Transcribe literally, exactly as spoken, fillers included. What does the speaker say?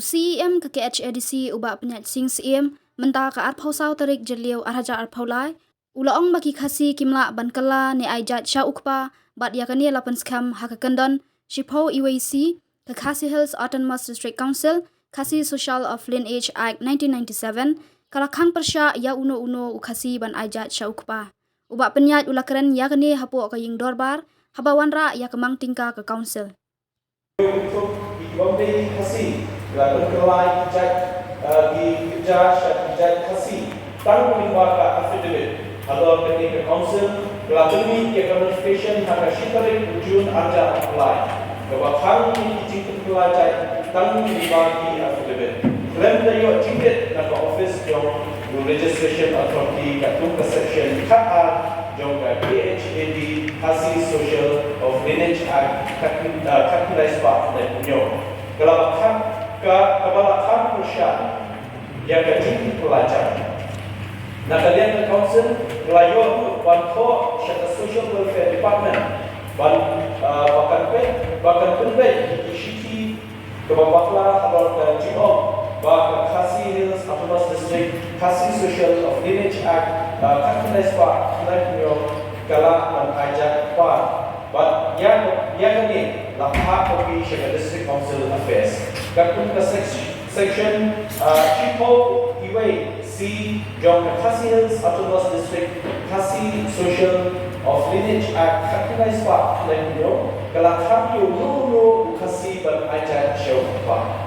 CEM ka KHADC u Bah Pynïaid Sing Syiem mynta ka arphew saw tarik Jylliew ar hajar arphew lai u la ong ba ki Khasi kim lah ban kylla ne ai jait sha u kpa bad ïa kane la pynskhem ha ka kyndon shiphew iwei C ka Khasi Hills Autonomous District Council, Khasi Social of Lineage Act nineteen ninety-seven ka la khang pyrshah ïa uno uno u Khasi ban ai jait sha u kpa. U Bah Pynïaid u la kren ïa kane hapoh ka ïing dorbar haba wanrah ïa ka mang tyngka ka Council. Ki Bombay Khasi la pynkylla ki jait, eh, ki kjat sha ki jait Khasi tang lyngba ka affidavit. Halor kane ka Council ka la pynmih ïa ka notification ha ka shi tarik u June ar hajar arphew lai kaba khang ïa ki jingpynkylla jait tang lyngba ki affidavit. Khlem da ïoh jingbit na ka office jong u Registration Authority katkum ka section khatar jong ka KHAD, Khasi Social of Lineage Act khatkhyndai spah khyndai phew hynñiew. Ka la ba khang ka, kaba la khang pyrshah ïa ka jingpynkylla jait. Na ka liang ka Council ka la ïoh ruh ban thoh sha ka Social Welfare Department ban, ah, ba kan pyn, ba kan pynbeit ïa ki shithi kaba bakla halor ka jingong ba ka Khasi Hills Autonomous District Khasi Social of Lineage Act, ah, khatkhyndai spah khyndai phew hynñiew ka lah ban ai jait pat. Bad ïa, ïa kane la phah copy sha ka District Council Affairs. Katkum ka sec-, section, ah, shiphew iwei C jong ka Khasi Hills Autonomous District Khasi Social of Lineage Act khatkhyndai spah khyndai phew hynñiew ka la khang ïa uno uno u Khasi ban ai jait sha u kpa.